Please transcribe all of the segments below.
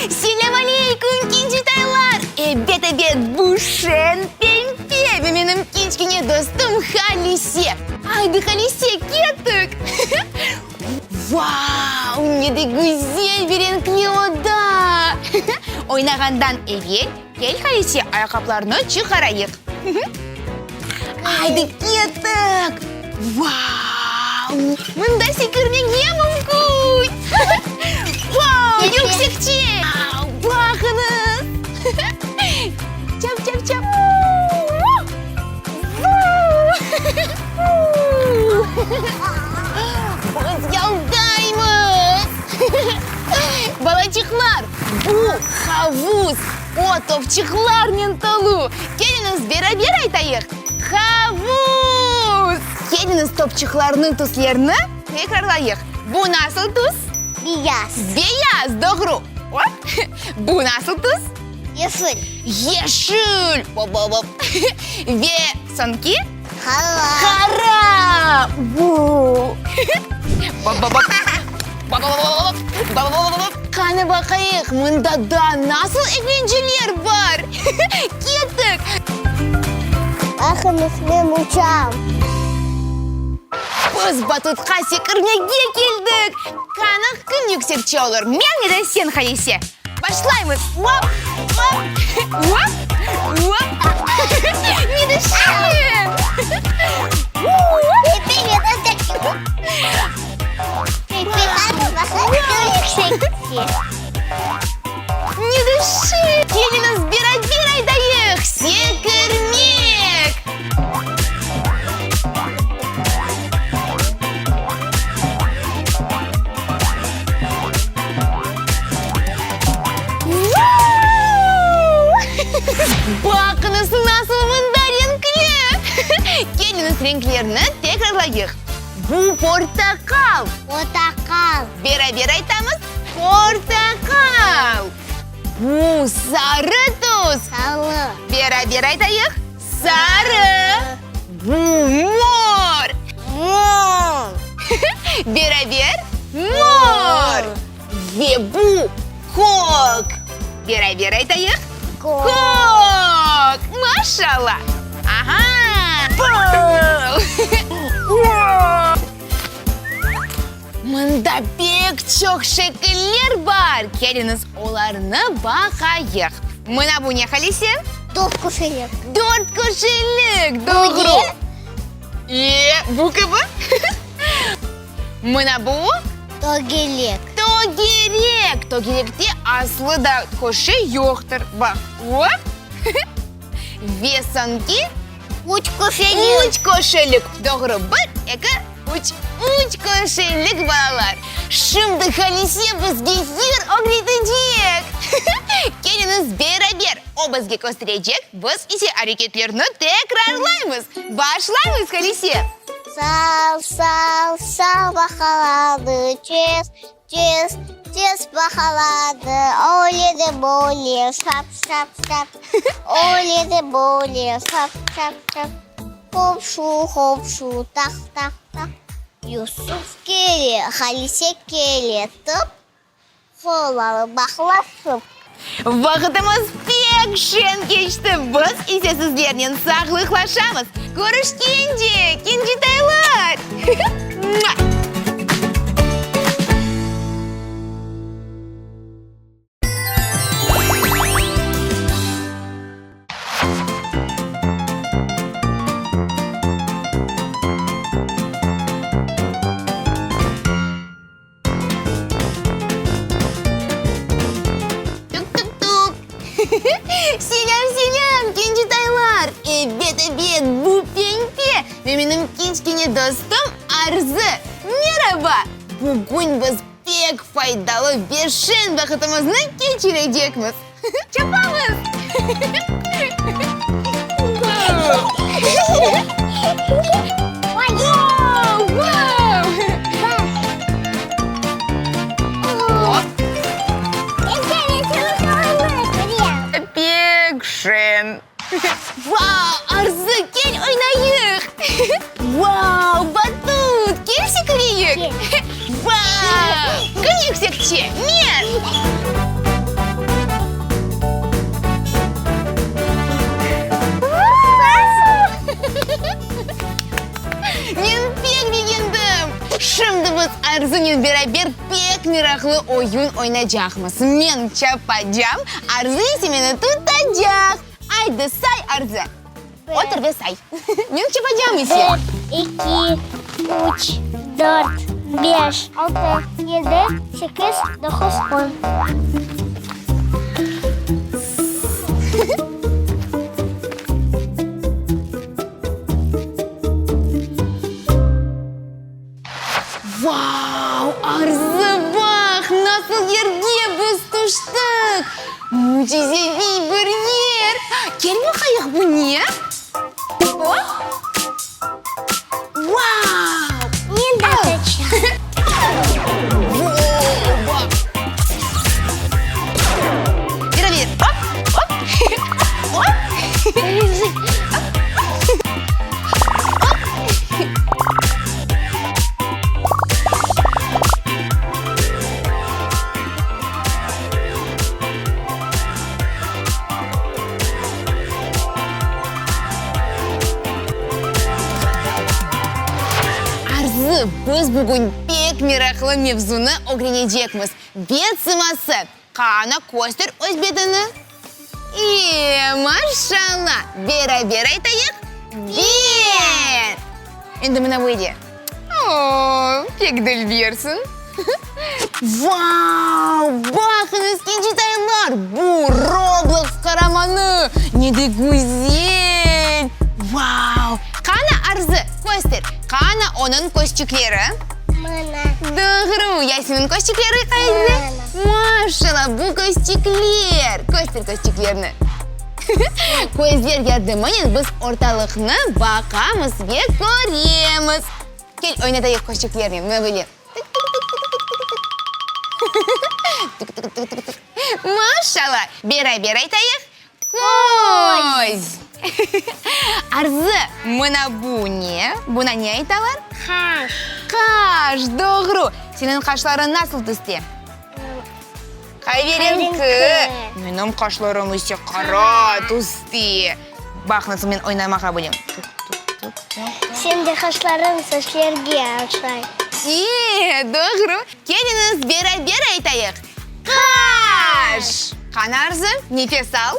Selâm aleyküm, kincitaylar! Ebet, ebet, bu şeñ Pempe ve menim kiçkene dostum Halise. Aydı, Halise, kettik! Vau, ne de güzel ve renkli oda! Oynağandan evel, kel, Halise, ayaqqaplarnı çıqarayıq. Aydı, kettik! Vau! Mında sekirmege mümkün! Vau, yüksekçe! Baqıñız! Çap, çap, çap! Biz yaldaymız! Balaçıqlar, bu havuz! O, topçıqlarnen tolu! Keliñiz, beraber aytayıq, Havuz! Keliñiz, topçıqlarnıñ tüslerini tekrarlayıq. Bu nasıl tüs? Beyaz. Beyaz, doğru. Hop! Bu nasıl tüs? Yeşil. Yeşil! Hop-hop-hop! Ve soñki? Qara. Qara! Bu! Hop-hop-hop! Hop-hop-hop! Hop-hop-hop! Qani baqayıq, mında daa nasıl eglenceler bar? Kettik! Baqıñız, men uçam. Biz batutqa sekirmege keldik. Qani, kim yüksekçe olur, men ya da sen, Halise? Başlaymız! Op, op, op, op! Ne de şirin! Ne de şirin! Keliñiz, beraber aydayıq, sekirmek! Baqıñız, nasıl mında renkli! Keliñiz, renklerni tekrarlayıq. Bu portaqal. Portaqal. Beraber aytamız, portaqal. Bu sarı tüs. Sarı. Beraber aytayıq, sarı. Bu mor. Mor. Beraber, mor. Ve bu kök. Beraber aytayıq, kök. Maşallah. Aha! Mında pek çoq şekiller bar, keliñiz, olarnı baqayıq. Mına bu ne, Halise? Dört köşelik. Dört köşelik, doğru. Bu ne? E, bu kibi? Mına bu? Tögerek. Tögerek. Tögerekte aslı da köşe yoqtır. Baq, hop. Ve soñki? Üç köşelik. Üç köşelik. Doğru. Bir, eki, üç. Üç köşelik, balalar. Şimdi Halise bizge yır ögretecek. Keliñiz beraber. O bizge kösterecek, biz ise areketlerni tekrarlaymız. Başlaymız, Halise. Sal, sal, sal baqalarnı, Tez, tez, tez baqalarnı, Öyle de böyle, şap, şap, şap, Öyle de böyle, şap, şap, şap, Qomşu, qomşu, taq, taq, taq, Yusuf kele, Halise kele, Tıp, Qolları bağlasın. Vaqıtımız pek şeñ keçti, biz ise sizlernen sağlıqlaşamız. Körüşkence, kincitaylar! Tuk-tuk-tuk! Selâm, selâm, kencitaylar! Ebet, ebet, bu Pempe ve menim kiçkene dostum Arzı. Meraba! Bugün biz pek faydalı ve şeñ vaqıtımıznı keçirecekmiz. Çapamız! Pek şeñ! Vau, Arzı, kel oynayıq! Vau, batut, kel sekireyik! Vau, kim yüksekçe, men! meraqlı oyun oynacaqmız. Men çapacam, Arzı ise meni tutacaq. Aydı, say, Arzı. Otur ve say. Men çapacam ise. Bir, eki, üç, dört, beş, altı, yedi, sekiz, doquz, on. Vau, Arzı, baq, nasıl yerge biz tüştik! Mücizeviy bir yer! Kel baqayıq, bu ne? Hop! Vau! Men de tüştim. Vau, baq! Beraber, hop, hop, hop! Arzı, biz bugün pek meraqlı mevzunı ögrenecekmiz, bet sıması. Qana, köster öz betini. E, maşalla! Beraber aytayıq, Bet! Endi mına böyle. O, pek dülbersiñ! Vau! Baqıñız, kincitaylar, bu Roblox qaramanı! Ne de güzel! Vau! Qana, Arzı, köster, qana onıñ közçükleri? Mına. Doğru! Ya seniñ közçükleriñ qayda? Mına. Maşalla, bu közçükler! Köster közçüklerni. Közler yardımınen biz ortalıqnı baqamız ve köremiz. Kel, oynatayıq közçüklernen, mına böyle. Tık-tık-tık-tık-tık. Maşalla! Beraber aytayıq, Köz! Arzı, mına bu ne? Buna ne aytalar? Qaş. Qaş, doğru. Seniñ qaşlarıñ nasıl tüste? Qaverenki. Qaverenki. Menim qaşlarım ise qara tüste. Baq, nasıl men oynamağa bilem. Sen de qaşlarıñ saçlarğa oşay. E, doğru. Keliñiz, beraber aytayıq, Qaş! Qana, Arzı, nefes al.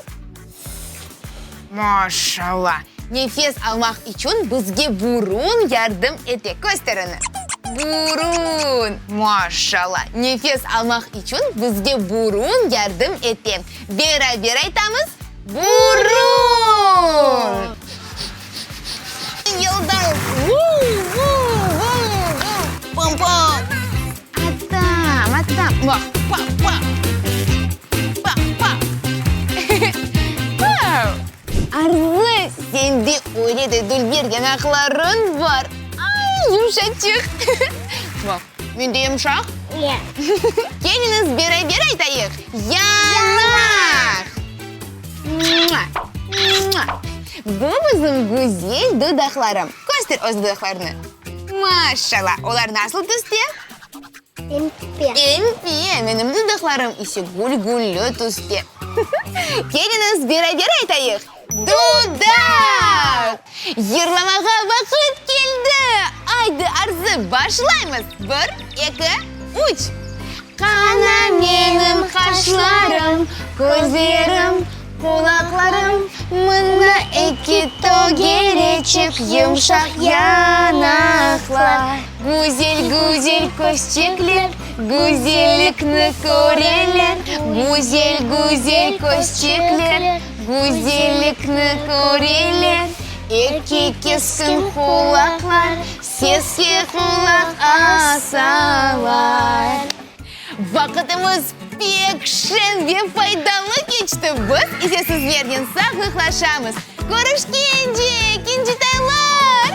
Maşallah! Nefes almaq içün bizge burun yardım ete. Köster onı. Burun! Maşallah! Nefes almaq içün bizge burun yardım ete. Beraber aytamız, Burun! Yıldan Pam-pam! Atam, atam! Baq, pa-pa! Pa-pa! Arzı, sende öyle de dülber yanaqlarıñ bar! Ay, yumşaçıq! Baq, men de yumşaq? Ya. Keliñiz, beraber aytayıq, Yanaq! Bu bizim güzel dudaqlarım. Köster öz dudaqlarını. Maşallah, olar nasıl tüste? Pembe. Pembe. Menim dudaqlarım ise gül-güllü tüste. Keliñiz, beraber aytayıq, Dudaq! Yırlamağa vaqıt keldi! Aydı, Arzı, başlaymız! Bir, eki, üç! Qana menim qaşlarım, közlerim, qulaqlarım, Mında eki tögereçik yımşaq yanaqlar. Güzel-güzel közçikler güzellikni köreler, Güzel-güzel közçikler güzellikni köreler, Eki keskin qulaqlar Seske qulaq asalar. Vaqıtımız pek şeñ ve faydalı keçti, biz ise sizlernen sağlıqlaşamız. Körüşkence, kincitaylar!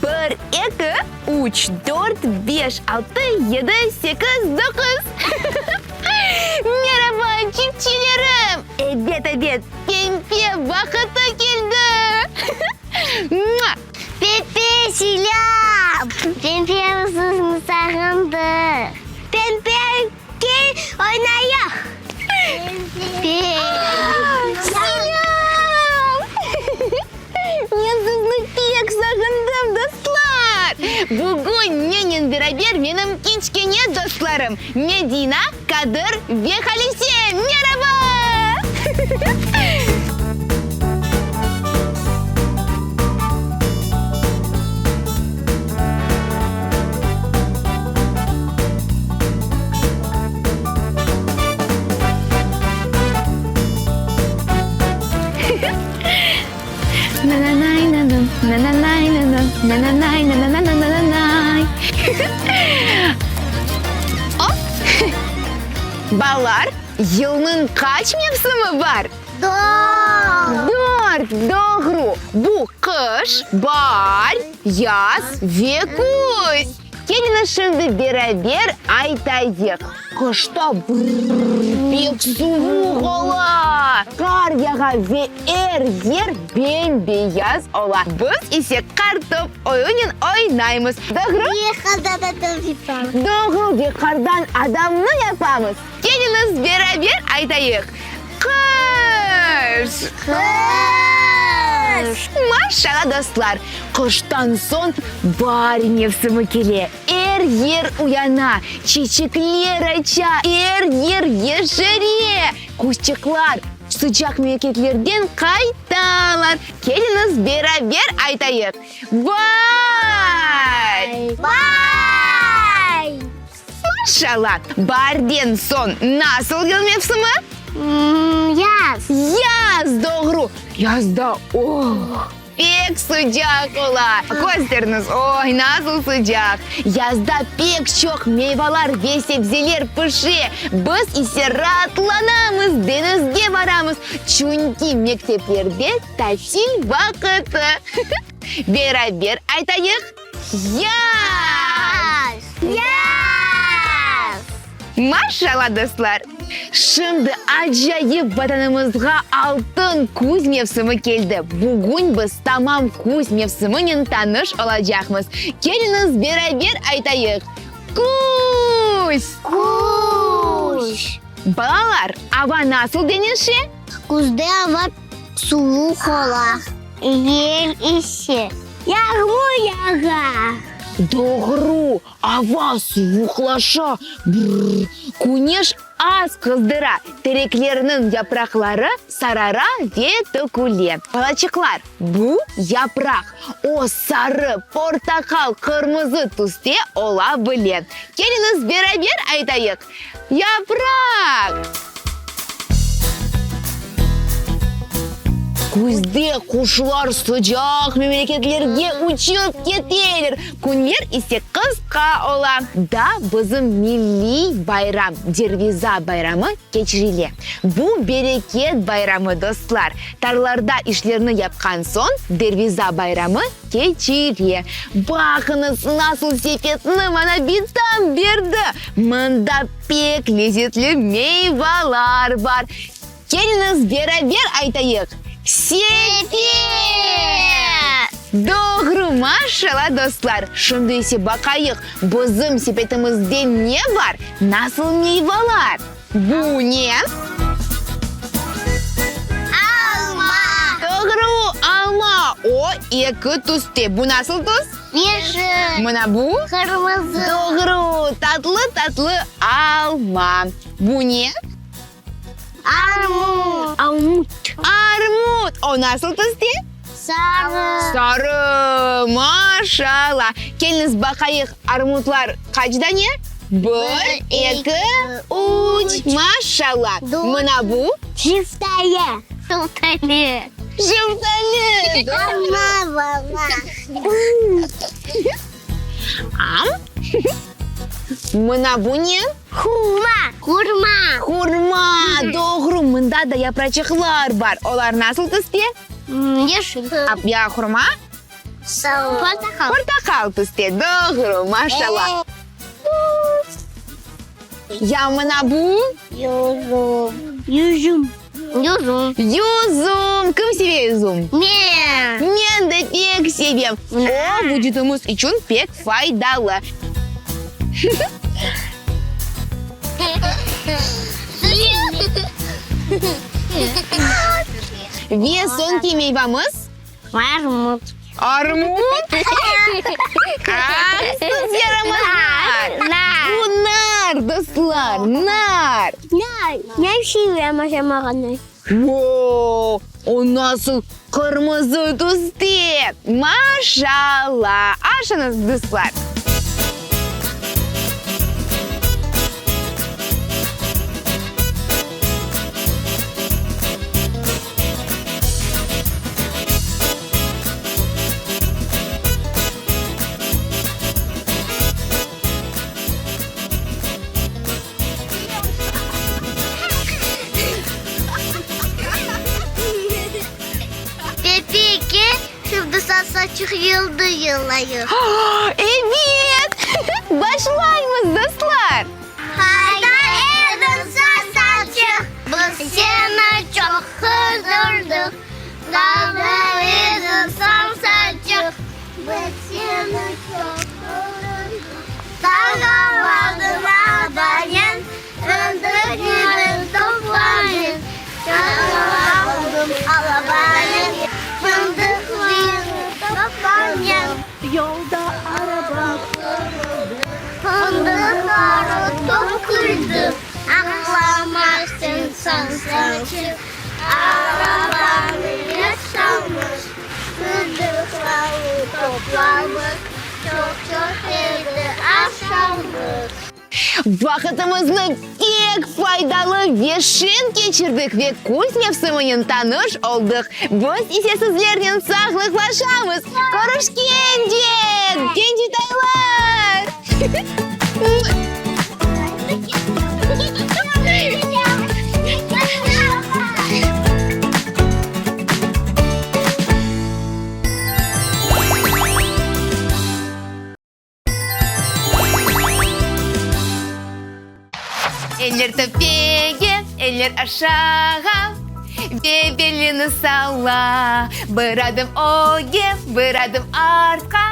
Bir, eki, üç, dört, beş, altı, yedi, sekiz, doquz. Meraba, çiftçilerim! Ebet, ebet, pempe vaqıtı keldi! Mua! Pepe, selâm! Pempe sizni sağındı. Pempe, kel oynayıq! Pempe! Selâm! Men sizni pek sağındım, dostlar! Bugün mennen beraber menim kiçkene dostlarım Medina, Kadır ve Halise! Meraba! Na-na-nay-na-na, na-na-nay-na-na, na-na-nay-na-na-na-na-na-nay. Op! Balalar, yılnıñ qaç mevsimi bar? Dört! Dört, doğru. Bu qış, baar, yaz ve küz. Keliñiz şimdi beraber aytayıq. Qışta brrr, pek suvuq ola. Qar yağa ve er yer bem-beyaz ola. Biz ise qartop oyunen oynaymız. Doğru? Ve qardan adam yapamız. Doğru, ve qardan adamnı yapamız. Keliñiz beraber aytayıq. Qış! Qış! Maşala, dostlar! Qıştan soñ baar mevsimi kele. Er yer uyana, çiçekler aça, er yer yeşere. Quşçıqlar sıcaq memleketlerden qaytalar. Keliñiz, beraber aytayıq, Baar! Baar! Maşala! Baarden soñ nasıl yıl mevsimi? Yaz. Yaz, doğru! Yazda, oh, pek sıcaq ola. Kösteriñiz, oy, nasıl sıcaq! Yazda pek çoq meyvalar ve sebzeler pişe, biz ise raatlanamız, deñizge baramız, çünki mekteplerde tatil vaqıtı. Beraber aytayıq, Yaz! Yaz! Maşallah, dostlar! Şimdi acayip Vatanımızğa altın küz mevsimi keldi. Bugün biz tamam küz mevsiminen tanış olacaqmız. Keliñiz, beraber aytayıq, Küz! Küz! Balalar, ava nasıl deñişe? Küzde ava suvuq ola, yel ese, yağmur yağa. Doğru, ava suvuqlaşa, brrr, küneş az qızdıra, tereklerniñ yapraqları sarara ve töküle. Balaçıqlar, bu yapraq. O sarı, portaqal, qırmızı tüste ola bile. Keliñiz beraber aytayıq, Yapraq! Küzde quşlar sıcaq memleketlerge uçıp keteler, künler ise qısqa ola. Da bizim milliy bayram, Derviza bayramı keçirile. Bu bereket bayramı, dostlar. Tarlarda işlerni yapqan soñ, Derviza bayramı keçire. Baqıñız, nasıl sepetni maña bitam berdi! Mında pek lezetli meyvalar bar. Keliñiz, beraber aytayıq, Sepet! Doğru, maşala, dostlar! Şimdi ise baqayıq, bizim sepetimizde ne bar, nasıl meyvalar? Bu ne? Alma! Doğru, alma! O, eki tüste. Bu nasıl tüs? Yeşil. Mına bu? Qırmızı. Doğru, tatlı-tatlı alma. Bu ne? Armut. Armut. Armut. O nasıl tüste? Sarı. Sarı, maşallah. Keliñiz baqayıq, armutlar qaç dane? Bir, eki, üç. Maşallah. Mına bu? Şeftali. Şeftali. Şeftali. Alma, baba. Am. Mına bu ne? Hurma. Hurma. Hurma, doğru. Mında da yapraçıqlar bar. Olar nasıl tüste? Yeşil. Ya hurma? Portaqal. Portaqal tüste, doğru, maşallah. Ya mına bu? Yüzüm. Yüzüm. Yüzüm. Yüzüm. Kim seve yüzüm? Men. Men de pek sevem. O, vucudımız içün pek faydalı. Ve soñki meyvamız? Armut. Armut? Ah, siz yaramazlar! Nar. Bu nar, dostlar, nar. Nar. Men sevem aşamağını. Voo, o nasıl qırmızı tüste! Maşallah! Aşıñız, dostlar! Pepe, kel, şimdi saçıq yıldı yıllayıq. Ebet! Başlaymız, dostlar! Qayda ediñ saçıq, biz seni çoq qıdırdıq. Qayda ediñ saçıq, biz seni çoq qıdırdıq. Dağaladın arabanen, fındıqnı toplanen. Dağaladın arabanen, fındıqnı toplanen. Yolda araba qırıldı, fındıqları töküldi. Ağlama sen, saçıq, arabanı yasamış, fındıqları toplamış, çoq-çoq edi aşamış. Vaqıtımıznı pek faydalı ve şeñ keçirdik ve küz mevsiminen tanış oldıq. Biz ise sizlernen sağlıqlaşamız. Körüşkence, kencitaylar! Eller töpege, eller aşağa, Ve belini salla. Bir adım ögge, bir adım artqa,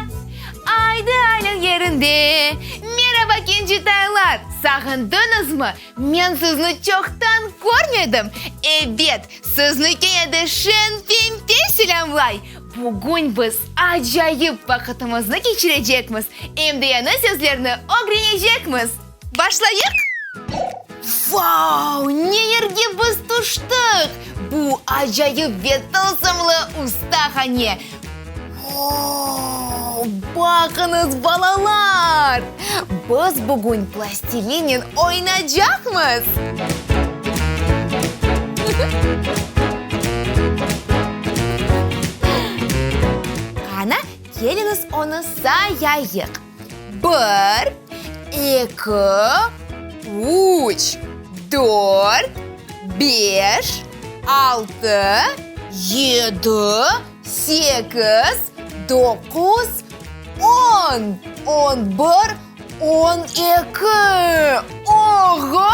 Aydı alın yerinde. Meraba, kencitaylar! Sağındıñızmı? Men sizni çoqtan körmedim. Ebet, sizni kene de şeñ pempe selâmlay. Bugün biz acayip vaqıtımıznı keçirecekmiz, em de yañı sözlerni ögrenecekmiz. Başlayıq! Vau, ne yerge biz tüştik! Bu acayip ve tılsımlı ustahane! Vau, baqıñız, balalar! Biz bugün plastilinen oynacaqmız! Qana, keliñiz onı sayayıq. Bir, eki, üç, dört, beş, altı, yedi, sekiz, doquz, on, on bir, on eki. Oğo!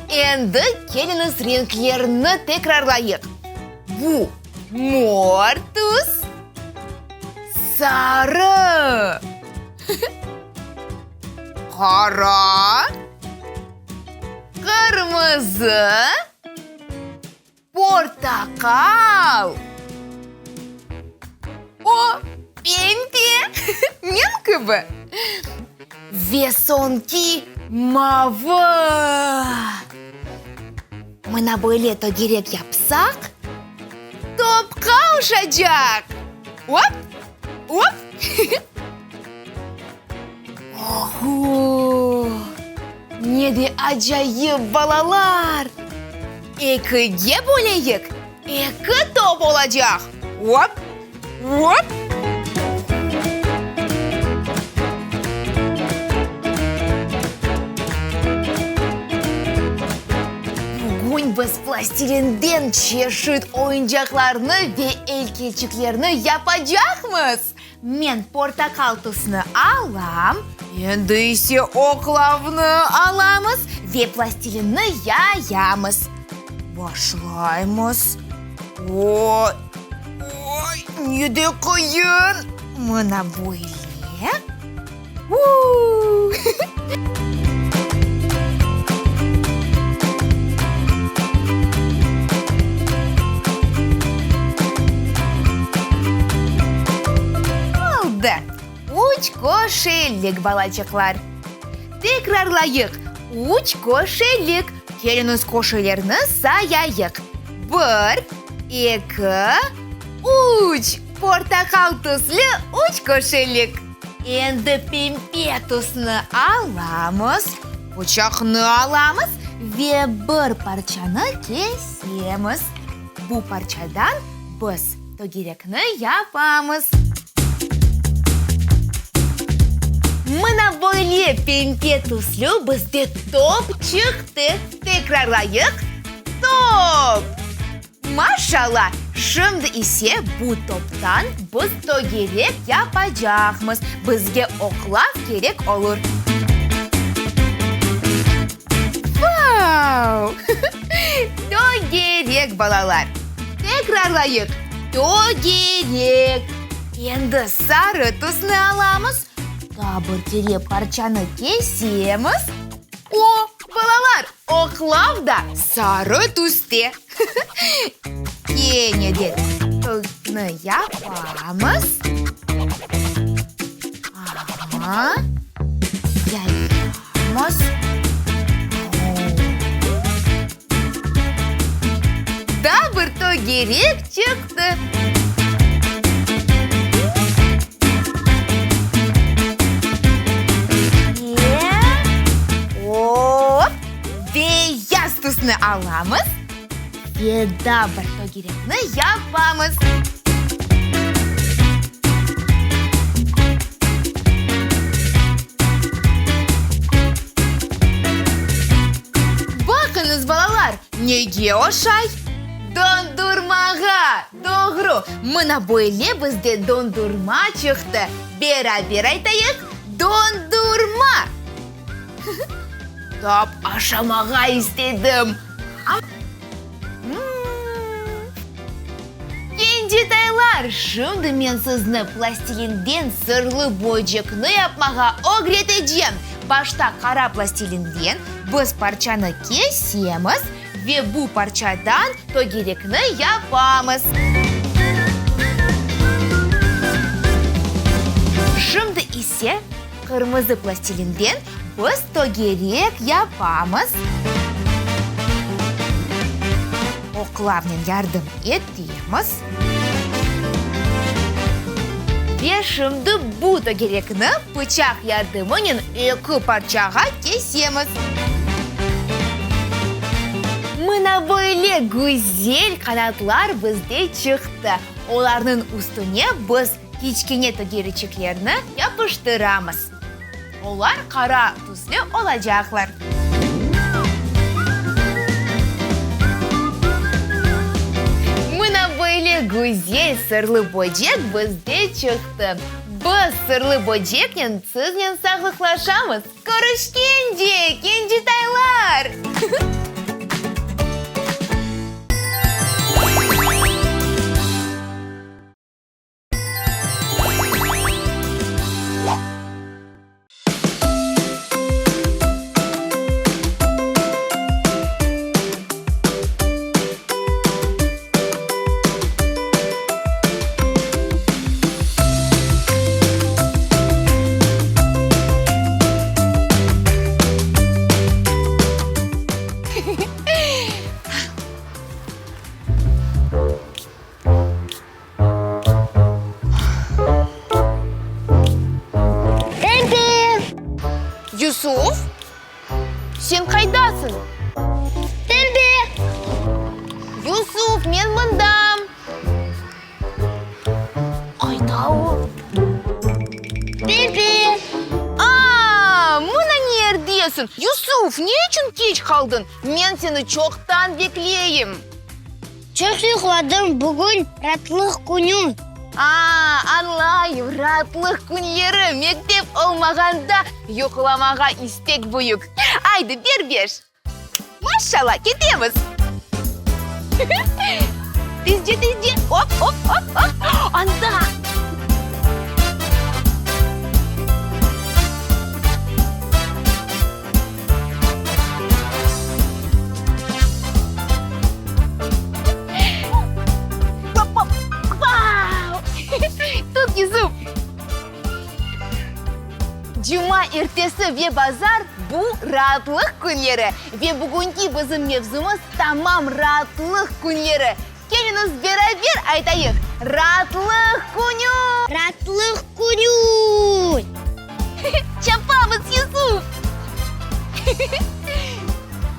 Endi keliñiz renklerni tekrarlayıq. Bu mor tüs, sarı, qara, qırmızı, Portaqal. O, pempe, men kibi. Ve soñki mavı. Mına böyle tögerek yapsaq, topqa oşacaq. Op, op. Oho! Ne de acayip, balalar! Ekige böleyik, eki top olacaq. Op, op! Bugün biz plastilinden çeşit oyuncaqlarnı ve elkelçiklerni yapacaqmız. Men portaqal tüsni alam. Endi ise oqlavnı alamız ve plastilinni yayamız. Başlaymız. Oy, oy, ne de qıyın! Mına böyle. Uu! Oldı! Üç köşelik, balaçıqlar. Tekrarlayıq, üç köşelik. Keliñiz köşelerni sayayıq. Bir, eki, üç. Portaqal tüslü üç köşelik. Endi pembe tüsni alamız, pıçaqnı alamız ve bir parçanı kesemiz. Bu parçadan biz tögerekni yapamız. Mına böyle pembe tüslü bizde top çıqtı. Tekrarlayıq, top! Maşalla! Şimdi ise bu toptan biz tögerek yapacaqmız. Bizge oqlav kerek olur. Vau! Tögerek, balalar! Tekrarlayıq, tögerek! Endi sarı tüsni alamız, daa bir kere parçanı kesemiz. O, balalar, oqlav da sarı tüste. Kene de tüsni yapamız. Aha, yayamız. Daa bir tögerek çıqtı. Ve hop, beyaz tüsni alamız ve daa bir tögerekni yapamız. Baqıñız, balalar, nege oşay? Dondurmağa! Doğru, mına böyle bizde dondurma çıqtı. Beraber aytayıq, dondurma! Tap aşamağa istedim. Kencetaylar, şimdi men sizni plastilinden sırlı böcekni yapmağa ögretecem. Başta qara plastilinden biz parçanı kesemiz ve bu parçadan tögerekni yapamız. Şimdi ise qırmızı plastilinden biz tögerek yapamız. Oqlavnen yardım etemiz. Ve şimdi bu tögerekni pıçaq yardımınen eki parçağa kesemiz. Mına böyle güzel qanatlar bizde çıqtı. Olarnıñ üstüne biz kiçkene tögereçiklerni yapıştıramız. Olar qara tüslü olacaqlar. Mına böyle güzel sırlı böcek bizde çıqtı. Biz sırlı böceknen siznen sağlıqlaşamız. Körüşkence, kencitaylar! Pempe! Yusuf, sen qaydasıñ? Pempe! Yusuf, men mındam! Qayda o? Pempe! A, mına nerdesiñ? Yusuf, ne içün keç qaldıñ? Men seni çoqtan bekleyim. Çoq yuqladım, bugün raatlıq künü. A, añlayım, raatlıq künleri, mektep olmağanda yuqlamağa istek büyük. Aydı, ber beş. Maşşalla, ketemiz! Tezce, tezce, op, op, op, op, anda! Hop, hop, vau! Tut, Yusuf! Cuma ertesi ve bazar, bu raatlıq künleri. Ve bugünki bizim mevzumız tamam raatlıq künleri. Keliñiz beraber aytayıq, Raatlıq künü! Raatlıq künü! Çapamız, Yusuf!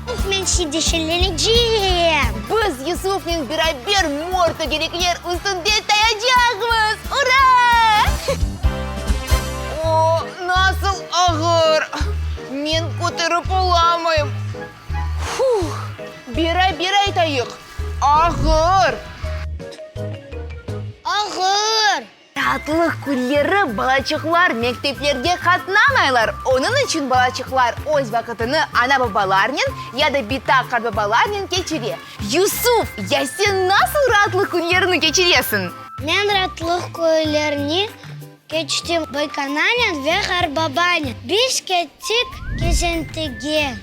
Uh, men şimdi şeñlenecem! Biz Yusufnen beraber mor tögerekler üstünde tayacaqmız! Ura! O, nasıl ağır! Men köterip olamayım. Fuh! Beraber aytayıq, Ağır! Ağır! Raatlıq künleri balaçıqlar mekteplerge qatnamaylar. Onıñ içün balaçıqlar öz vaqıtını ana-babalarnen ya da bita-qartbabalarnen keçire. Yusuf, ya sen nasıl raatlıq künlerini keçiresiñ? Men raatlıq künlerini keçtim büyükananen ve qartbabanen. Biz kettik kezintige.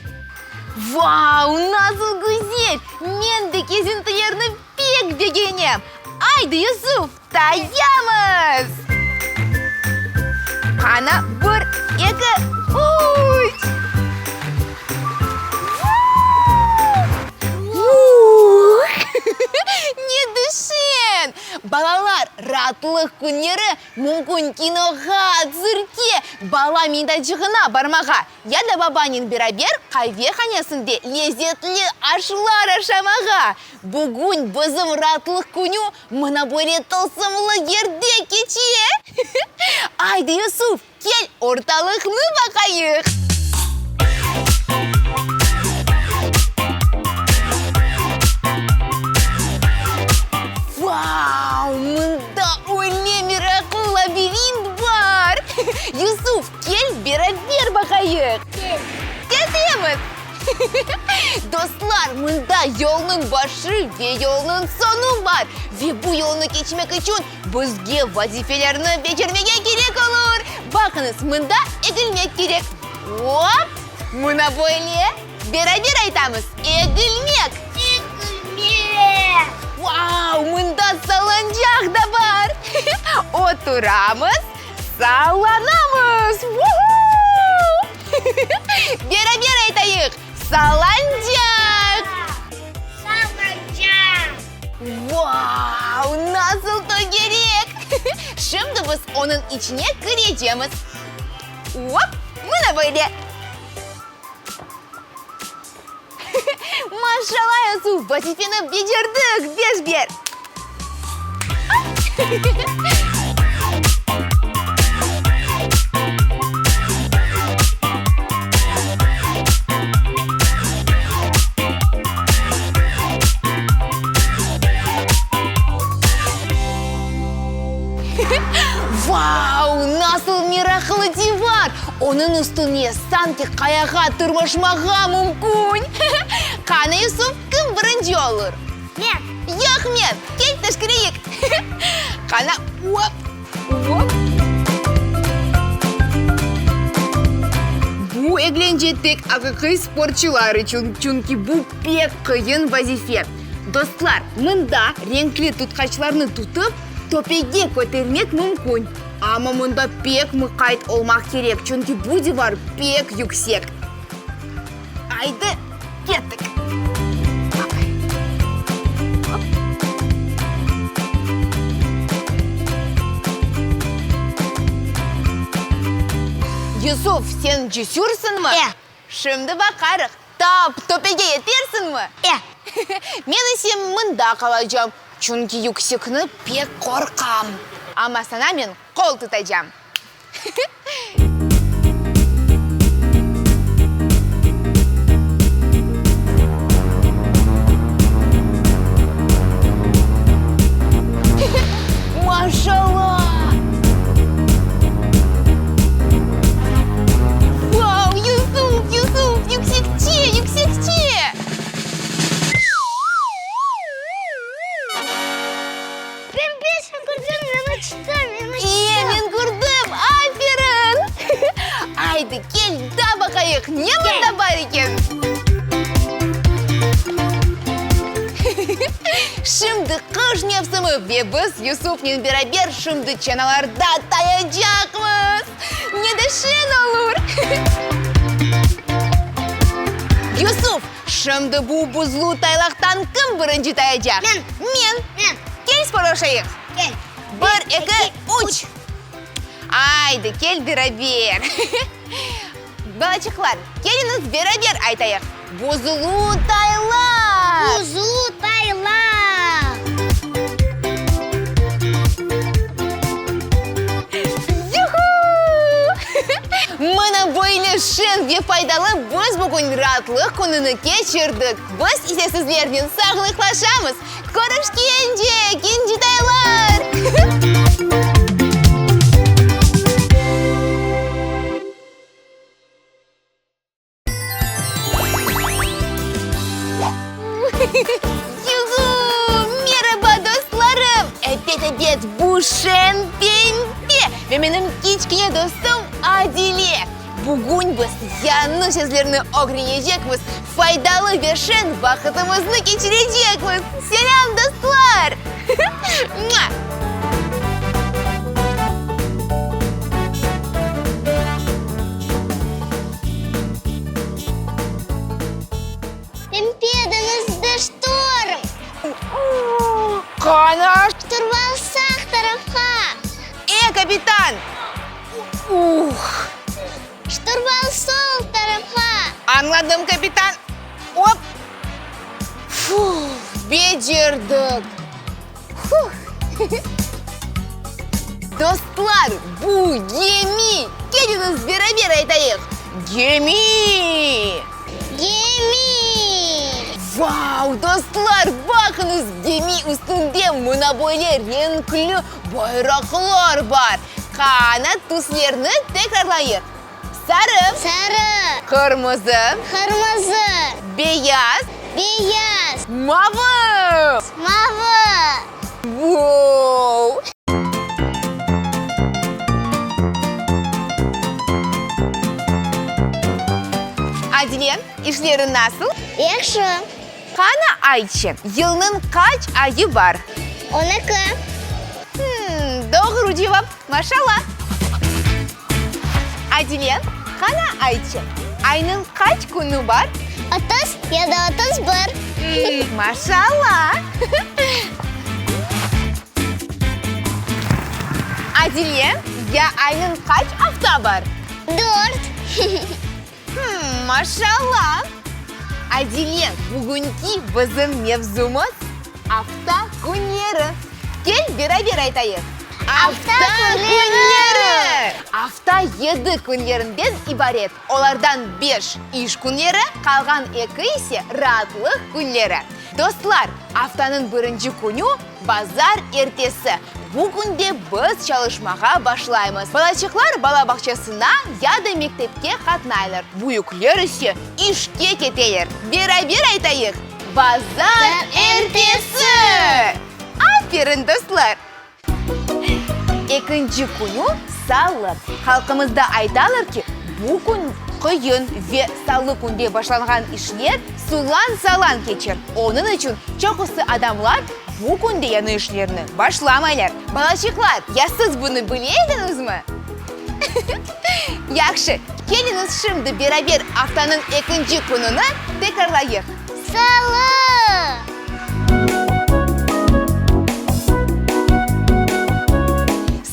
Vau, nasıl güzel! Men de kezintilerni pek begenem! Aydı, Yusuf, tayamız! Qana, bir, eki, üç! Vuh! Ne tüşün! Balalar, raatlıq künleri mümkün kinoğa, tsirkke, bala meydançığına barmağa ya da babanen beraber qavehanesinde lezetli aşlar aşamağa. Bugün bizim raatlıq künü mına böyle tılsımlı yerde keçe! Aydı, Yusuf, kel, ortalıqnı baqayıq! Vau, mında öyle meraqlı labirint bar! Yusuf, kel, beraber baqayıq! Kel! Ketemiz! Dostlar, mında yolnıñ başı ve yolnıñ soñu bar. Ve bu yolnı keçmek içün bizge vazifelerni becermege kerek olur. Baqıñız, mında egilmek kerek. Op! Mına böyle. Beraber aytamız, egilmek! Egilmek! Vau, mında salıncaq da bar! Oturamız, sallanamız! Vuhu! Beraber aytayıq, Salancaq! Salancaq! Vau, nasıl tögerek! Şimdi biz onıñ içine kirecemiz. Op, mına böyle! Maşallah, Yusuf, vazifeni becerdik, besber! Vau, nasıl meraqlı divar! Onıñ üstüne sanki qayağa tırmaşmağa mümkün! Qani, Yusuf, kim birinci olur? Men! Yoq, men! Kel, teşkereyik! Qana, op, op! Bu eglence tek aqiqiy sportçular içün, çünki bu pek qıyın vazife. Dostlar, mında renkli tutqaçlarnı tutıp, töpege kötermek mümkün. Amma mında pek mıqayt olmaq kerek, çünki bu divar pek yüksek. Aydı, kettik! Yusuf, sen cesürsıñmı? E. Şimdi baqarıq, tap töpege yetersiñmi? E. Men ise mında qalacam, çünki yüksekni pek qorqam. Amma saña men qol tutacam. Maşallah! Vau, Yusuf, Yusuf, yüksekçe, yüksekçe! Kel, da baqayıq, ne mında bar eken? Şimdi qış mevsimi ve biz Yusufnen beraber şimdi çanalarda tayacaqmız. Ne de şeñ olur! Yusuf, şimdi bu buzlu taylaqtan kim birinci tayacaq? Men. Men. Men. Kel sporlaşayıq. Kel. Bir, eki, üç. Aydı, kel beraber. Balaçıqlar, keliñiz beraber aytayıq, Buzlu taylaq! Buzlu taylaq! Yuhu! Mına böyle şeñ ve faydalı biz bugün raatlıq kününi keçirdik. Biz ise sizlernen sağlıqlaşamız. Körüşkence, kincitaylar! Yuhu! Meraba, dostlarım! Ebet, ebet, bu şeñ pembe ve menim kiçkene dostum Adile. Bugün biz yañı sözlerni ögrenecekmiz, faydalı ve şeñ vaqıtımıznı keçirecekmiz. Selâm, dostlar! Mua! Pembe, deñizde ştorm. Qana? Şturval sağ tarafqa. E, kapitan! Uh! Şturval sol tarafqa. Añladım, kapitan. Op! Fuh, becerdik! Fuh! Dostlar, bu gemi! Keliñiz beraber aytayıq, Gemi! Gemi! Vau, dostlar, baqıñız, gemi üstünde mına böyle renkli bayraqlar bar. Qana, tüslerni tekrarlayıq. Sarı. Sarı. Qırmızı. Qırmızı. Beyaz. Beyaz. Mavı. Mavı. Vou! Adile, işleriñ nasıl? Yahşı. Qana aytçı, yılnıñ qaç ayı bar? On eki. Hımm, doğru cevap, maşallah. Adile, qana aytçı, aynıñ qaç künü bar? 30 ya da 31. Maşallah. Adile, ya aynıñ qaç afta bar? Dört. Hımm, maşallah. Adile, bugünki bizim mevzumız, afta künleri. Kel, beraber aytayıq. Afta künleri! Afta yedi künlerinden ibaret. Olardan beş, iş künleri, qalğan eki ise, raatlıq künleri. Dostlar, aftanıñ birinci künü, bazar ertesi. Bu künde biz çalışmağa başlaymız. Balaçıqlar bala bağçasına ya da mektepke qatnaylar, büyükler ise işke keteler. Beraber aytayıq, Bazar ertesi! Aferin, dostlar! Ekinci künü salı. Halqımızda aytalar ki, bu kün qıyın ve salı künde başlanğan işler sulan-salan keçer. Onıñ içün çoqusı adamlar bu künde yañı işlerni başlamaylar. Balaçıqlar, ya siz bunı bile ediñizmi? Yahşı, keliñiz şimdi beraber aftanıñ ekinci kününi tekrarlayıq. Salı!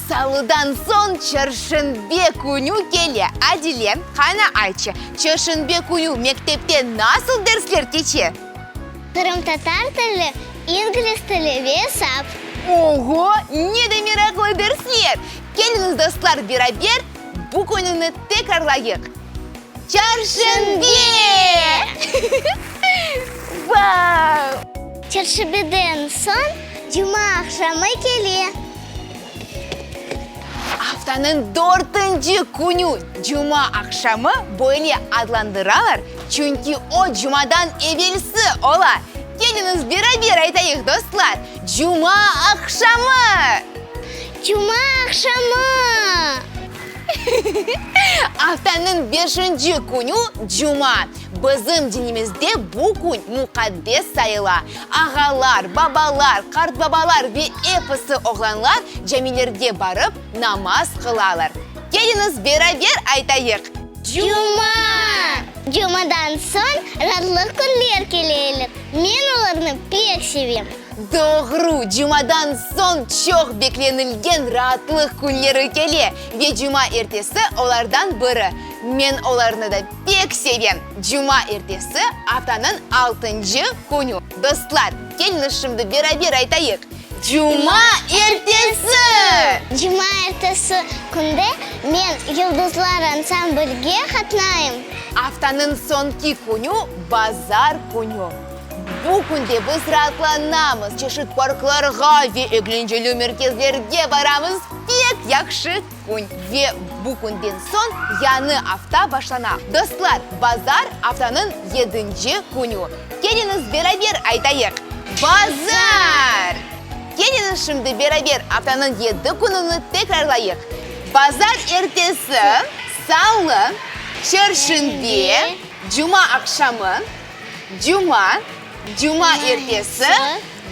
Salıdan soñ çarşenbe künü kele. Adile, qana aytçı, çarşenbe künü mektepte nasıl dersler keçe? Qırımtatar tili, ingliz tili ve esap. Oğo, ne de meraqlı dersler! Keliñiz, dostlar, beraber bu kününi tekrarlayıq. Çarşenbe! Vau! Çarşenbeden soñ cuma aqşamı kele. Aftanıñ dörtünci künü cuma aqşamı böyle adlandıralar, çünki o cumadan evelsi ola. Keliñiz beraber aytayıq, dostlar, cuma aqşamı! Cuma aqşamı! Aftanıñ beşinci künü, cuma. Bizim dinimizde bu kün muqaddes sayıla. Ağalar, babalar, qartbabalar ve episi oğlanlar camilerge barıp, namaz qılalar. Keliñiz, beraber aytayıq! Cuma! Cumadan soñ ratlıq künler keleler. Men olarnı pek sevem. Doğru, cumadan soñ çoq beklenilgen raatlıq künleri kele ve cuma ertesi olardan biri. Men olarnı da pek sevem. Cuma ertesi, aftanıñ altıncı künü. Dostlar, keliñiz şimdi beraber aytayıq, Cuma ertesi! Cuma ertesi künde men Yıldızlar ansamblge qatnayım. Aftanıñ soñki künü, bazar künü. Bu künde biz raatlanamız, çeşit parklarğa ve eglenceli merkezlerge baramız. Pek yahşı kün! Ve bu künden soñ yañı afta başlana. Dostlar, bazar, aftanıñ yedinci künü. Keliñiz, beraber aytayıq, Bazar! Keliñiz şimdi beraber aftanıñ yedi kününi tekrarlayıq. Bazar ertesi, salı, çarşenbe, cuma aqşamı, Cuma, cuma ertesi,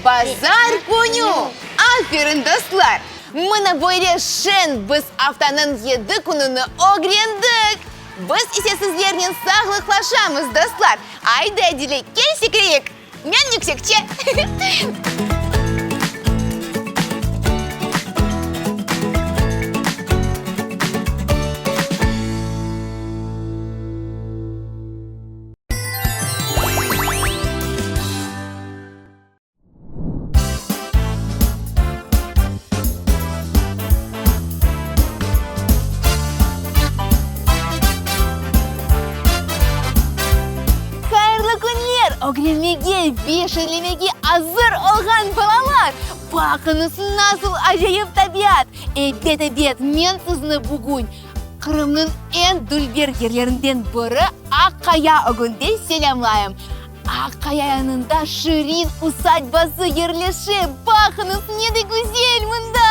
bazar künü! Aferin, dostlar! Mına böyle şeñ biz aftanıñ yedi kününi ögrendik! Biz ise sizlernen sağlıqlaşamız, dostlar! Aydı, Adile, kel sekireyik! Men yüksekçe! Hayırlı künler, ögrenmege ve şeñlemege azır olğan balalar! Baqıñız, nasıl acayip tabiat! Ebet, ebet, men sizni bugün Qırımnıñ eñ dülber yerlerinden biri Aq-Qaya ögünde selâmlayım. Aq-Qaya yanında Şirin usadbası yerleşe. Baqıñız, ne de güzel mında!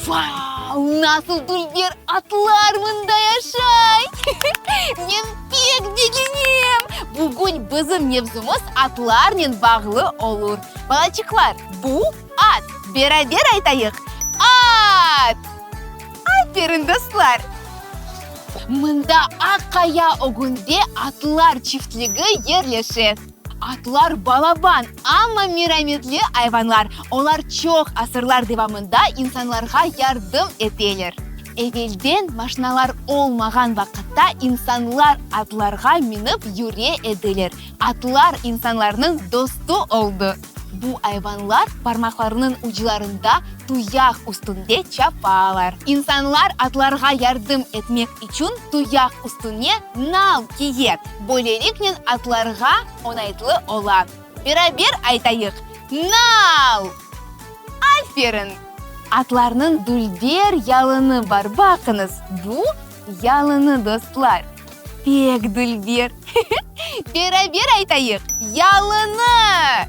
Vau, nasıl dülber atlar mında yaşay! Men pek begenem! Bugün bizim mevzumız atlarnen bağlı olur. Balaçıqlar, bu, at. Beraber aytayıq, At! Aferin, dostlar! Mında Aq-Qaya ögünde atlar çiftligi yerleşe. Atlar balaban, amma merametli ayvanlar. Olar çoq asırlar devamında insanlarğa yardım eteler. Evelden, maşinalar olmağan vaqıtta, insanlar atlarğa minip yüre ediler. Atlar insanlarnıñ dostu oldı. Bu ayvanlar parmaqlarınıñ uclarında tuyaq üstünde çapalar. İnsanlar atlarğa yardım etmek içün tuyaq üstüne nal kiye. Böyleliknen atlarğa oñaytlı ola. Beraber aytayıq, Nal! Aferin! Atlarnıñ dülber yalını bar, baqıñız, bu, yalını, dostlar. Pek dülber! Beraber aytayıq, Yalını!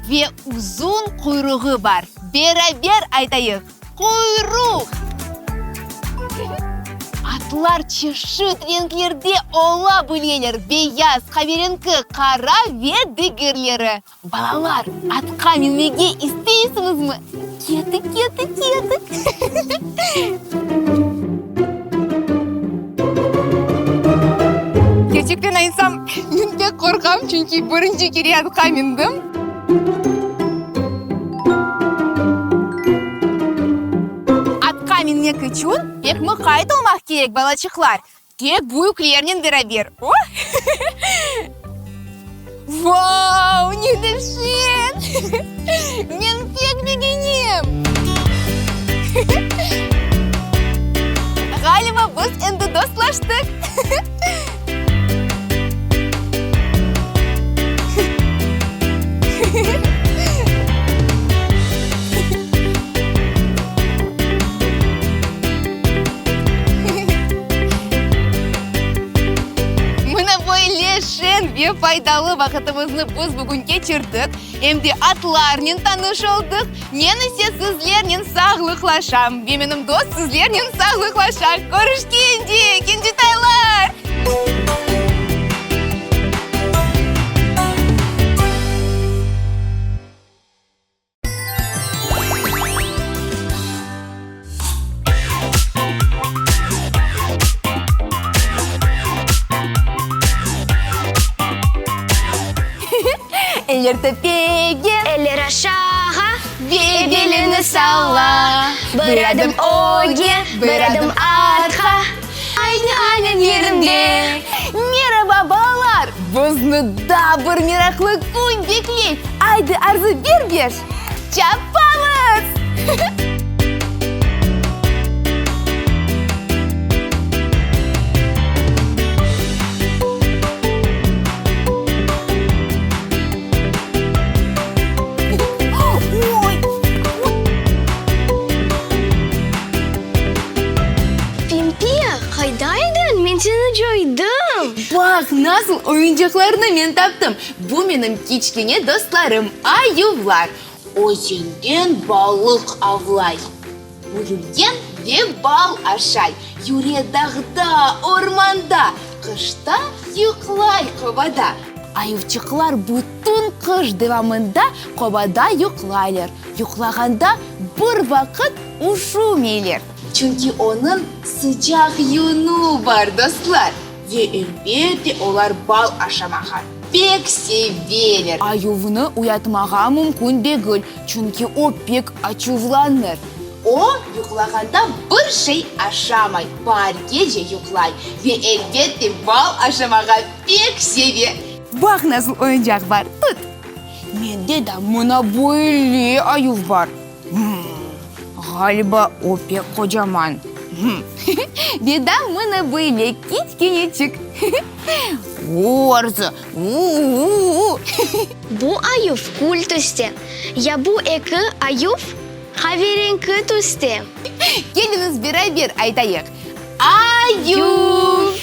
Ve uzun quyruğı bar. Beraber aytayıq, Quyruq! Atlar çeşit renklerde ola bileler, beyaz, qaverenki, qara ve digerleri. Balalar, atqa minmege isteysiñizmi? Kettik, kettik, kettik! Kerçekten aytsam, men pek qorqam, çünki birinci kere atqa mindim. Atqa minmek içün pek muqayt olmaq kerek, balaçıqlar. Tek büyüklernen beraber. Oh! Vau, ne de şeñ! Añlaştıq! Mına böyle şeñ ve faydalı vaqıtımıznı biz bugün keçirdik, em de atlarnen tanış oldıq. Men ise sizlernen sağlıqlaşam ve menim dost sizlernen sağlıqlaşa. Körüşkence, kencetaylar! Eller töpege. Eller aşağa. Ve belini salla. Bir adım ögge, bir adım artqa. Aynı aynen yerinde. Meraba, balalar! Bizni daa bir meraqlı kün bekley. Aydı, Arzı, bir beş! Çapamız! Oy! Pimpiya, qayda ediñ? Men seni coydım. Baq, nasıl oyuncaqlarnı men taptım! Bu menim kiçkene dostlarım, ayuvlar. Özenden balıq avlay, Bürülgen ve bal aşay. Yüre dağda, ormanda, Qışta yuqlay qobada. Ayuvçıqlar bütün qış devamında qobada yuqlaylar. Yuqlağanda bir vaqıt üşümeyler. Çünki onıñ sıcaq yünü bar, dostlar. Ve elbette olar bal aşamağa pek seveler. Ayuvnı uyatmağa mümkün degil, çünki o pek açuvlanır. O, yuqlağanda bir şey aşamay, baargece yuqlay ve elbette bal aşamağa pek seve. Baq nasıl oyuncaq bar, tut! Mende de mına böyle ayuv bar. Ğaliba, o pek qocaman. Ve da mına böyle kiçkeneçik. U, Arzı, u-u-u! Bu ayuv kül tüste, ya bu eki ayuv qaverenki tüste. Keliñiz beraber aytayıq, Ayuv!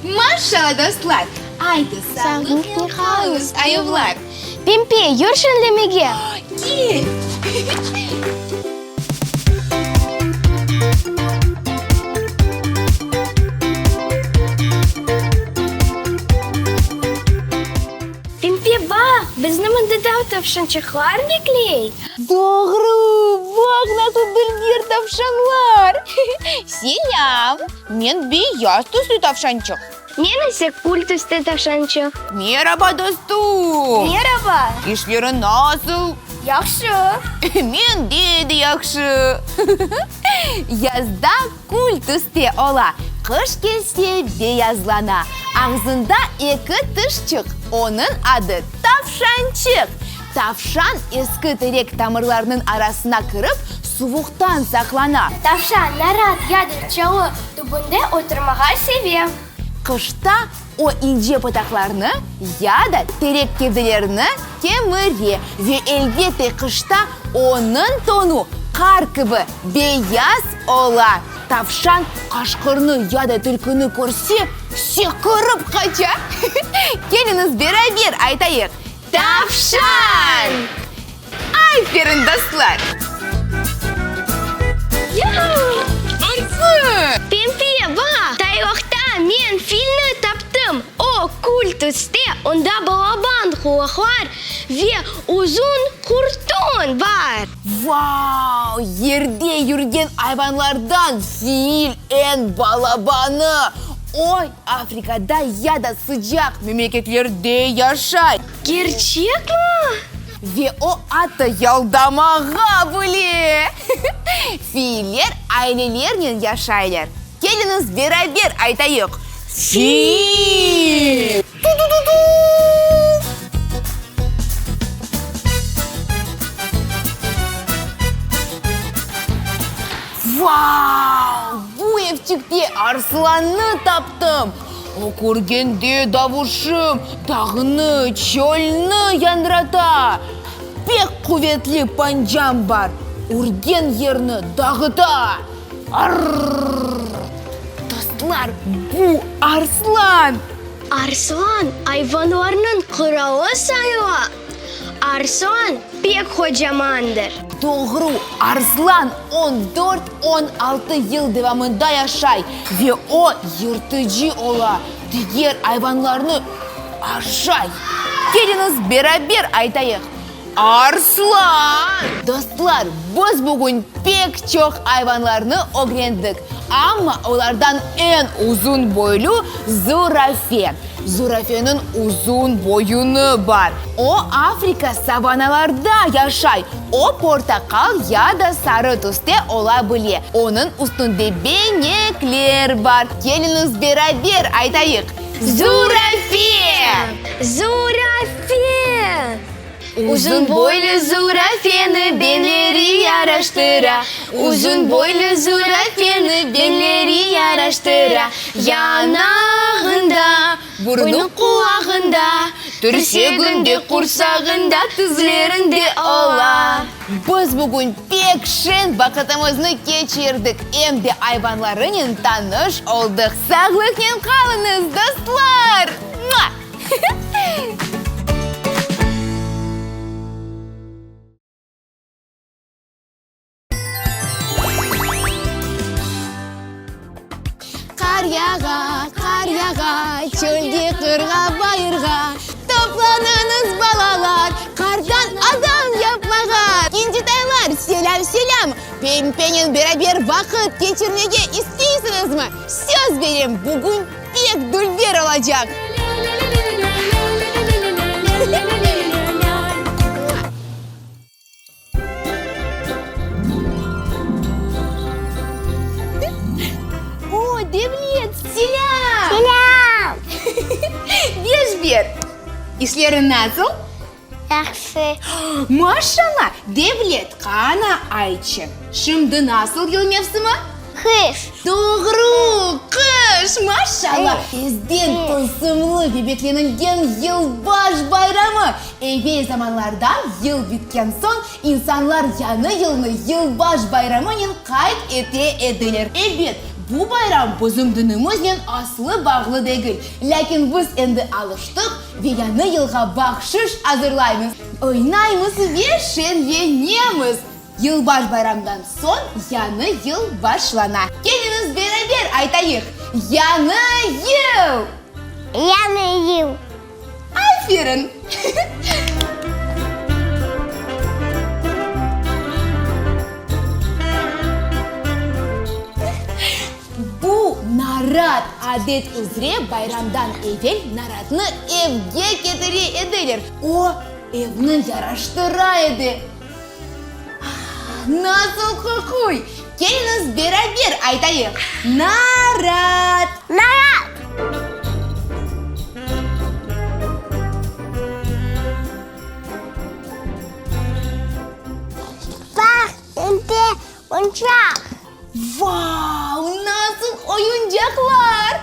Maşallah, dostlar! Aydı, sağlıqnen qalıñız, ayuvlar! Pempe, yür şeñlemege! Kel! Pempe, baq, bizni mında da tavşançıqlar bekley! Doğru, baq, nasıl dülber tavşanlar! Selâm! Men beyaz tüslü tavşançıq. Men ise kül tüste tavşançıq. Meraba, dostum! Meraba! İşleriñ nasıl? Yahşı! Mende de yahşı. Yazda kül tüste ola, qış kelse beyazlana. Ağzında eki tişçik, onıñ adı tavşançıq. Tavşan eski terek tamırlarınıñ arasına kirip, suvuqtan saqlana. Tavşan narat ya da çalı tübünde oturmağa seve. Qışta o ince pıtaqlarnı ya da terek kevdelerini kemire ve elbette qışta onıñ tonu qar kibi beyaz ola. Tavşan qaşqırnı ya da tilkini körse, sekirip qaça. Keliñiz beraber aytayıq, Tavşan! Aferin, dostlar! Arzı! Pempe, baq, tayloqta men filni taptım. O, kül tüste, onda balaban qulaqlar ve uzun qurtun bar. Vau! Yerde yürgen ayvanlardan fil eñ balabanı. O, Afrikada ya da sıcaq memleketlerde yaşay. Kerçekmi? Ve o atta yaldamağa bile! Filler ailelernen yaşaylar. Keliñiz beraber aytayıq, Fil! Tu-tu-tu-tu! Vau! Bu evçikte. Çölde arslannı taptım. O körgende davuşım dağnı, çölni yañrata. Pek quvetli pancam bar, ürgen yerni dağıta. Arr! Dostlar, bu arslan! Arslan ayvanlarnıñ qıralı sayıla. Arslan pek qocamandır. Doğru, arslan on dört, on altı yıl devamında yaşay ve o yırtıcı ola, diger ayvanlarnı aşay. Keliñiz, beraber aytayıq, Arslan! Dostlar, biz bugün pek çoq ayvanlarnı ögrendik, amma olardan eñ uzun boylu zürafe. Zürafeniñ uzun boyunı bar. O, Afrika savanalarda yaşay. O, portaqal ya da sarı tüste ola bile. Onıñ üstünde benekler bar. Keliñiz, beraber aytayıq, Zürafe! Zürafe! Uzun boylu zürafeni benleri yaraştıra, Uzun boylu zürafeni benleri yaraştıra, Yanağında, burnu qulağında, Tirseginde, qursağında, tizlerinde ola. Biz bugün pek şeñ vaqıtımıznı keçirdik, em de ayvanlarınen tanış oldıq. Sağlıqnen qalıñız, dostlar! Mua! Qar yağa, qar yağa, çölge, qırğa, bayırğa, Toplanıñız, balalar, qardan adam yapmağa! Kincitaylar, selâm, selâm! Pempenen beraber vaqıt keçirmege isteysiñizmi? Söz berem, bugün pek dülber olacaq! O, Devlet, selâm! Selâm! Beş bir! İşleriñ nasıl? Yahşı. Maşallah! Devlet, qana aytçı, şimdi nasıl yıl mevsimi? Qış. Doğru, qış! Maşallah! Tezden tılsımlı ve beklenilgen Yılbaş bayramı! Evel zamanlarda yıl bitken soñ, insanlar yañı yılnı Yılbaş bayramınen qayd ete ediler. Ebet, bu bayram bizim dinimiznen aslı bağlı degil, lâkin biz endi alıştıq ve yañı yılğa bahşış azırlaymız, oynaymız ve şenlenemiz. Yılbaş bayramdan soñ yañı yıl başlana. Keliñiz beraber aytayıq, Yañı yıl! Yañı yıl! Aferin! Bu narat! Adet üzre bayramdan evel naratnı evge ketire ediler. O, evni yaraştıra edi. Ah, nasıl qoquy! Keliñiz, beraber aytayıq, Narat! Narat! Baq, endi oyuncaq. Vau, nasıl oyuncaqlar!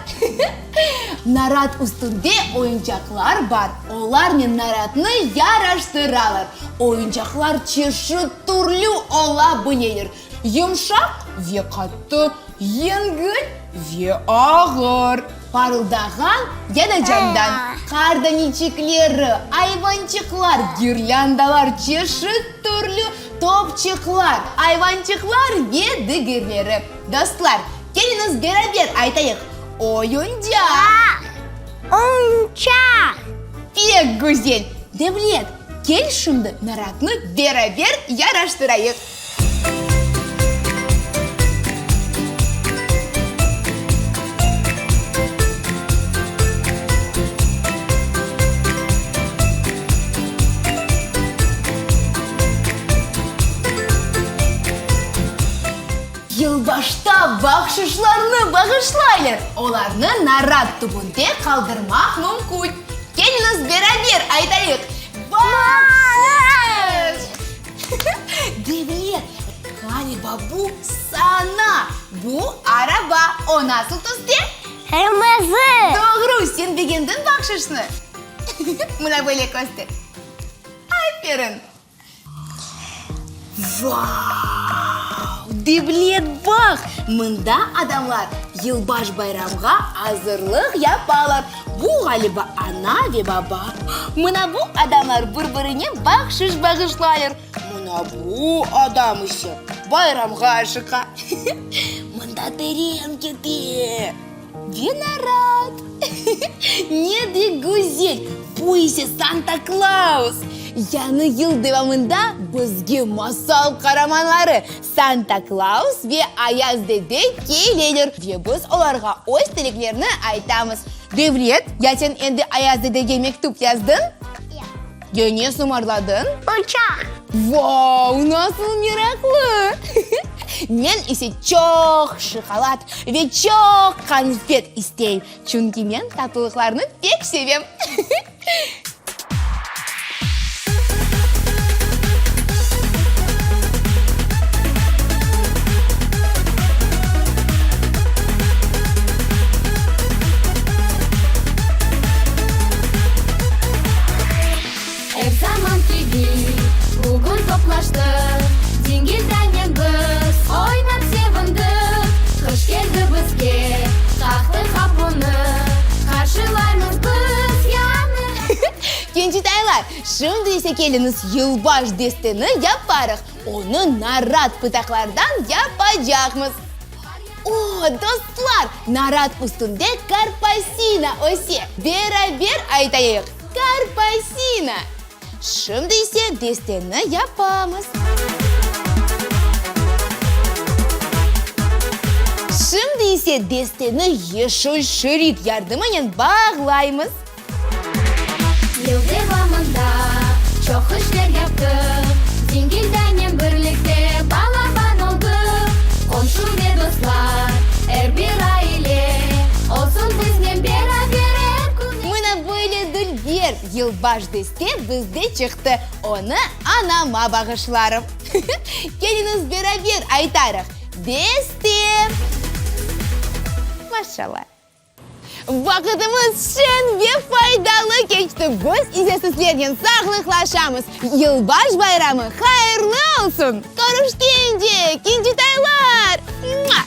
Narat üstünde oyuncaqlar bar, olarnen naratnı yaraştıralar. Oyuncaqlar çeşit türlü ola bileler, yımşaq ve qattı, yengil ve ağır, parıldağan ya da camdan. Qar daneçikleri, ayvançıqlar, girlândalar, çeşit türlü Topçıqlar, ayvançıqlar ve digerleri. Dostlar, keliñiz beraber aytayıq, Oyuncaq! Oyuncaq! Pek güzel! Devlet, kel şimdi naratnı beraber yaraştırayıq. Yılbaşta bahşışlarnı bağışlaylar, olarnı narat tübünde qaldırmaq mümkün. Keliñiz beraber aytayıq, Bahşış! Devlet, ğaliba bu saña! Bu araba. O nasıl tüste? Qırmızı. Doğru, sen begendiñ bahşışnı? Mına böyle köster. Aferin! Vau! Devlet, baq, mında adamlar yılbaş bayramğa azırlıq yapalar. Bu, ğaliba, ana ve baba. Mına bu adamlar bir-birine bahşış bağışlaylar. Mına bu adam ise bayramğa aşıqa. Mında tren kete. Ve narat! Ne de güzel! Bu ise Santa Klaus! Yañı yıl devamında bizge masal qaramanları Santa Klaus ve Ayaz dede keleler ve biz olarğa öz tileklerini aytamız. Devlet, ya sen endi Ayaz dedege mektüp yazdıñ? Yoq. Ya ne sımarladıñ? Uçaq. Vau, nasıl meraqlı! Men ise çoq şokolad ve çoq qanfet isteyim, çünki men tatlılıqlarnı pek sevem. Er zaman kibi bugün toplaştıq, Dingildanen biz oynap sevindik. Qış keldi bizge, qaqtı qapunı, Qarşılaymız biz yañı. Kencitaylar, şimdi ise keliñiz yılbaş desteni yaparıq. Onı narat pıtaqlardan yapacaqmız. O, dostlar, narat üstünde karpasina öse. Beraber aytayıq, Karpasina! Şimdi ise desteni yapamız. Şimdi ise desteni yeşil şerit yardımınen bağlaymız. Yıl devamında çoq işler yaptıq, Dingildanen birlikte balaban oldıq. Qomşu ve dostlar, er bir aile, Olsun biznen beraber er kün. Mına böyle dülber yılbaş deste bizde çıqtı, onı anama bağışlarım. Keliñiz beraber aytarıq, Deste! Maşallah! Vaqıtımız şeñ ve faydalı keçti, biz ise sizlernen sağlıqlaşamız. Yılbaş bayramı hayırlı olsun! Körüşkence, kincitaylar! Mua!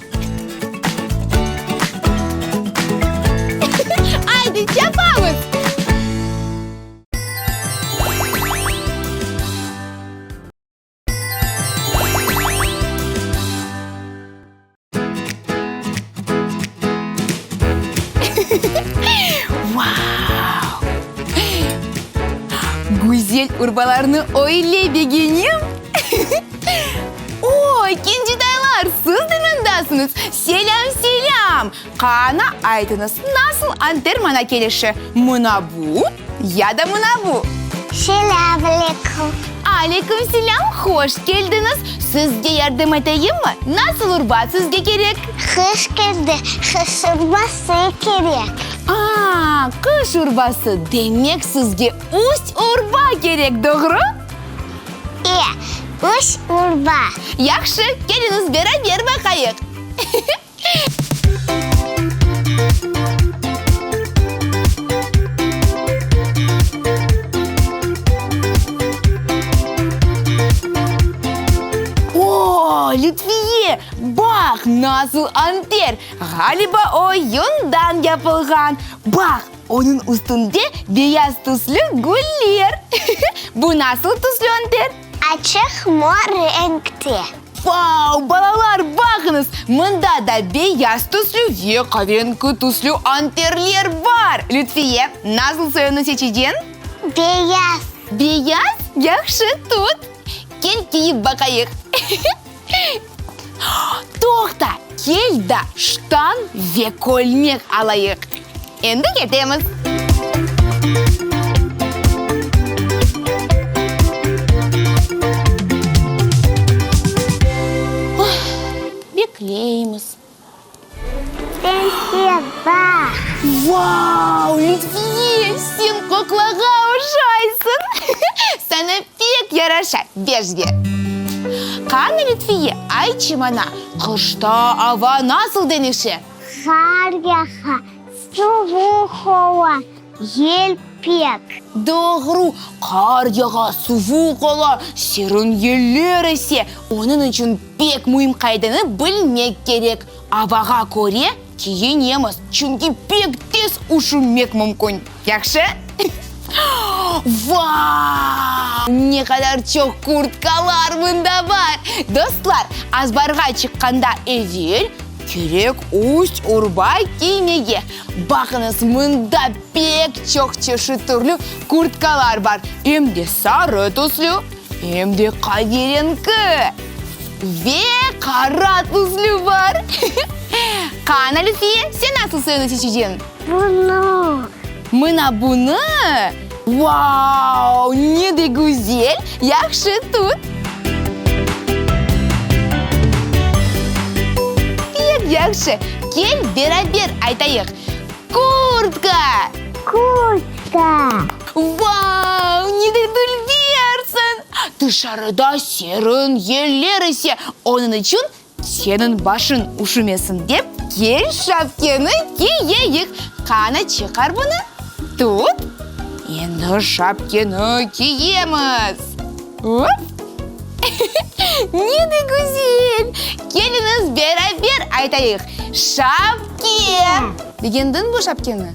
Aydı, çapamız! Vau! Güzel urbalarnı öyle begenem! O, kencitaylar, siz de mındasıñız! Selâm, selâm! Qana, aytıñız, nasıl anter mana kelişe, mına bu ya da mına bu? Selâm aleyküm! Aleyküm selâm, hoş keldiñiz! Sizge yardım eteyimmi? Nasıl urba sizge kerek? Qış keldi, qış urbası kerek. A-a, qış urbası, demek sizge üst urba kerek, doğru? E, üst urba. Yahşı, keliñiz beraber baqayıq. O, Lütfiye, baq, nasıl anter! Ğaliba o, yundan yapılğan. Baq, onıñ üstünde beyaz tüslü güller. Bu nasıl tüslü anter? Açıq mor renkte. Vau, balalar, baqıñız, mında da beyaz tüslü ve qaverenki tüslü anterler bar! Lütfiye, nasıl soyunı seçeceñ? Beyaz. Beyaz? Yahşı, tut! Kel, kiyip baqayıq. Toqta, kel da ştan ve kölmek alayıq. Endi ketemiz. Bekleymiz. Pensiye baq! Vau, Lütfiye, sen qoqlağa oşaysıñ! Saña pek yaraşa, beş ber. Qani, Lütfiye, aytçı maña, qışta ava nasıl deñişe? Qar yağa, suvuq ola, yel pek. Doğru, qar yağa, suvuq ola, serin yeller ese. Onıñ içün pek müim qaideni bilmek kerek, avağa köre kiyinemiz, çünki pek tez üşümek mümkün. Yahşı? Vau! Ne qadar çoq kurtkalar mında bar! Dostlar, azbarğa çıqqanda evel kerek üst urba kiymege. Baqıñız, mında pek çoq çeşit türlü kurtkalar bar, em de sarı tüslü, em de qaverenki ve qara tüslü bar. Qana, Lütfiye, sen nasıl soyunı seçeceñ? Bunı. Mına bunı? Vau, ne de güzel! Yahşı, tut. Pek yahşı. Kel, beraber aytayıq, Kurtka! Kurtka! Vau, ne de dülbersiñ! Tışarıda serin yeller ese, onıñ içün Seniñ başıñ üşümesin dep, kel şapkeni kiyeyik. Qana, çıqar bunı. Tut. Endi şapkeni kiyemiz. Op! Ne de güzel! Keliñiz, beraber aytayıq, Şapke! Begendiñ bu şapkeni?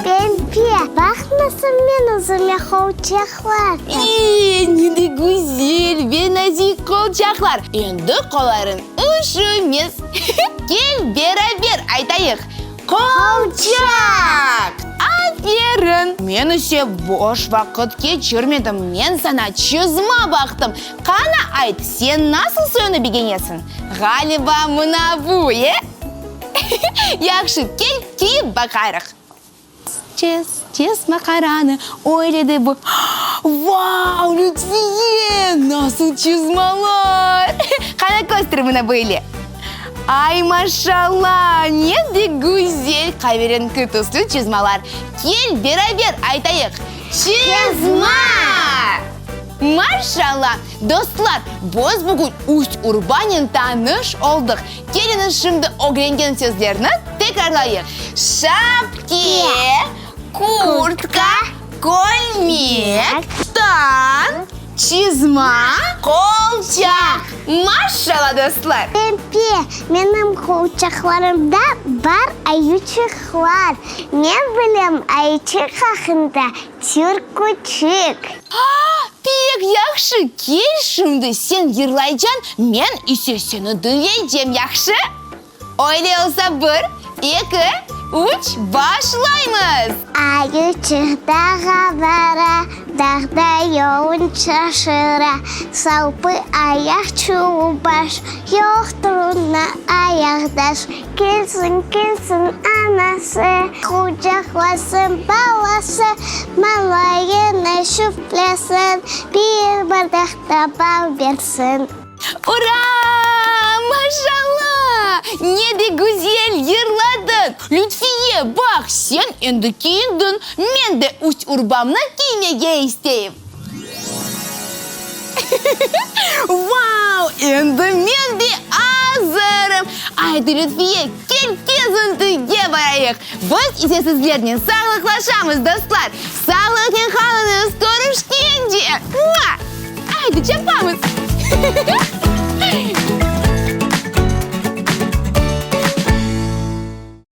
Pembe, baq nasıl men özüme qolçaqlar taptım. E, ne de güzel ve nazik qolçaqlar! Endi qollarıñ üşümez. Kel, beraber aytayıq, Qolçaq! Aferin! Men ise boş vaqıt keçirmedim, men saña çızma baqtım. Qana, ayt, sen nasıl soyunı begenesiñ? Ğaliba, mına bu, e? Yahşı, kel, kiyip baqarıq. Çez, çez maqaranı, öyle de bu. Vau, Lütfiye, nasıl çızmalar! Qana, köster mına böyle. Ay, maşalla, ne de güzel qaverenki tüslü çızmalar! Kel, beraber aytayıq, Çızma! Maşalla! Dostlar, biz bugün üst urbanen tanış oldıq. Keliñiz şimdi ögrengen sözlerni tekrarlayıq. Şapke, kurtka, kölmek, ştan, çizma, qolçaq. Maşalla, dostlar! Pempe, menim qolçaqlarımda bar ayuçıqlar. Men bilem ayuçıq aqqında türküçik. Pek yahşı, kel şimdi sen yırlaycañ, men ise seni diñleycem, yahşı? Öyle olsa bir, eki, üç, başlaymız! Ayuçıq dağa bara, dağda yolun şaşıra, Salpı ayaq, çul baş, yoqtır onda ayaqdaş. Kelsin, kelsin anası, qucaqlasın balası, Mañlayını şüplesin, bir bardaq da bal bersin. Ura! Maşalla! Ne de güzel yırladıñ! Lütfiye, baq, sen endi kiyindiñ, men de üst urbamnı kiymege isteyim. Vau! Endi men de azırım! Aydı, Lütfiye, kel kezintige barayıq. Biz ise sizlernen sağlıqlaşamız, dostlar. Sağlıqnen qalıñız, körüşkence! Mua! Aydı, çapamız!